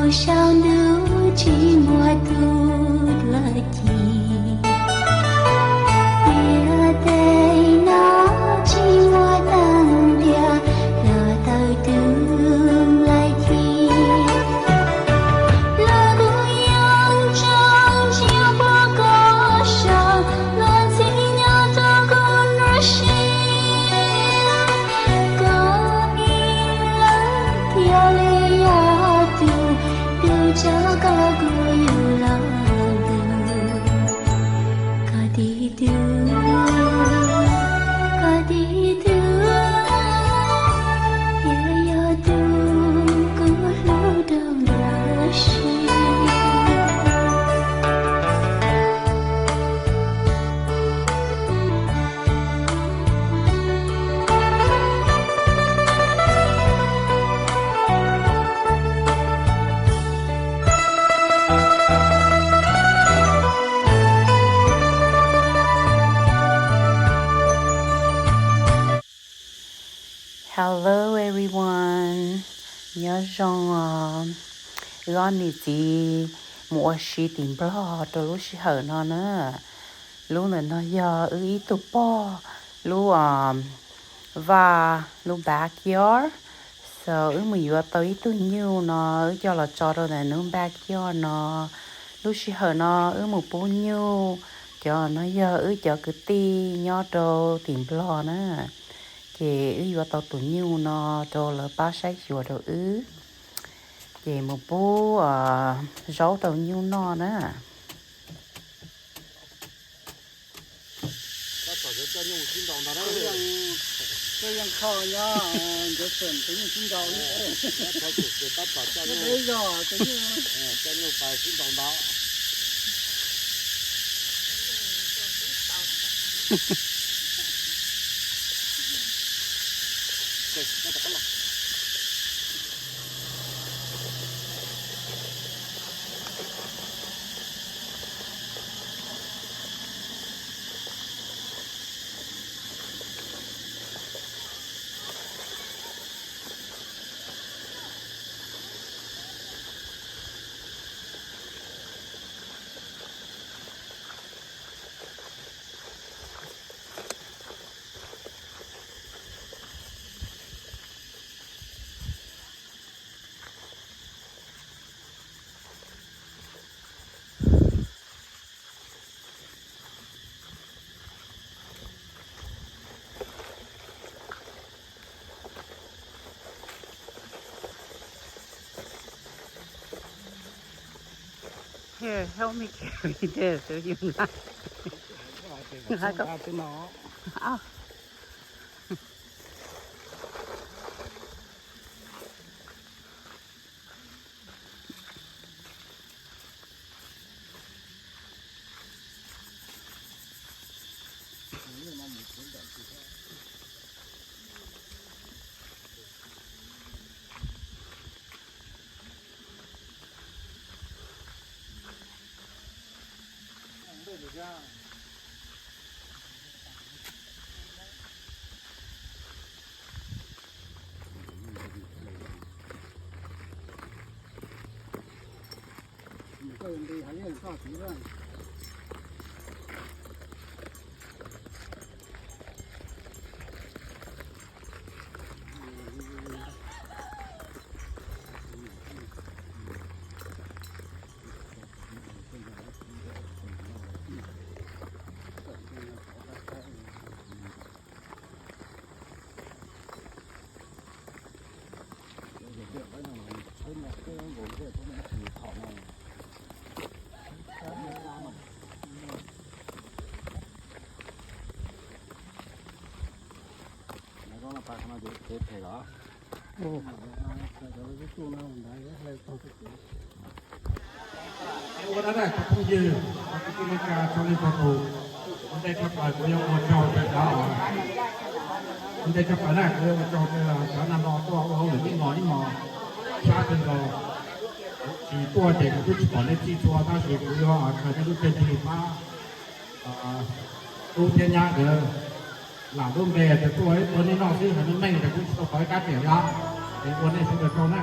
Saum ntuj tsis muaj tus dluav ci, tiaj teb no tsis muaj teeb tiaj los tawm tus laij ci. Los kuv yeej tsaug ntsia pom koj saum luag ntxhi nyob rau kuv nruab siab. Koj ib leeg thiaj li yog tus, tus coj koj kuv yug los ntawd. Koj tib tug, koj tib tug, thiaj yog tus kuv hlub rau nruab siab. Hello everyone, nyob zoo os. Wb ob niam txiv mus ua si tim Nplog rau lub sij hawm no na. Lub ntawm no yog wb ib tug pog lub, um, vaj, lub backyard. So wb mus yuav tau ib tug nyuj no, wb coj los tso rau ntawm lub backyard no. Lub sij hawm no wb mus pub nyuj, cov no yog wb cov kwv tij nyob rau tim Nplog na. Ces wb yuav tau tus nyuj no rau lawv pab saib xyuas rau wb. Ces mus pub, uh, zaub rau nyuj noj na. Here, help me carry this if you mind. Ua dab dab cov phooj ywg, cov kwv tij neej tsa txhua leej txhua tus, ua ntej tshaj plaws kuv yuav ua tsaug rau cov, ua ntej tshaj plaws na kuv yuav ua tsaug rau cov nag hmo tuaj ua hauj lwm ib hmos ib hmos sab kawg nkaus. Tsis tuaj ces kuv twb tsis pom nej txhij txhua tab sis kuv yuav khaws nej lub caij ntsig pab tub thiab nyab nkawd lam lub npe tias tuaj ib tua nej noj xwb, hais meej meej tias kuv tsis tau tau ib rab riam li os. Es ua nej sawv daws tsaug na.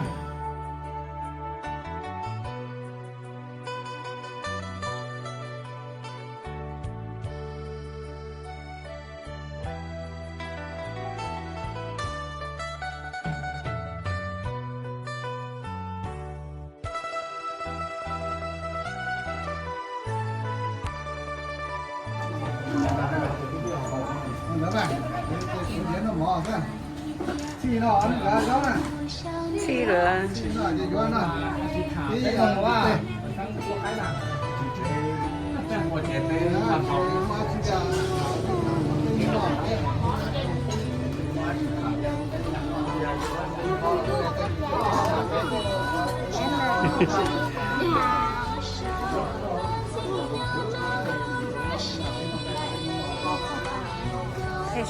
Txhij lawm.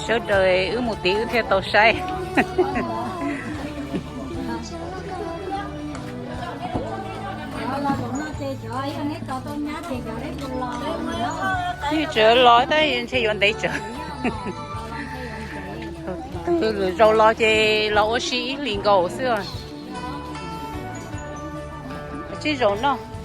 Sawv daws wb mus tid wb thiaj tau saib. Yeej tseem los tab ntshe yuav ntev tsawv. Twb lwm zaus los ces los ua si ib hlis nkaus xwb. Tsib zaus noj.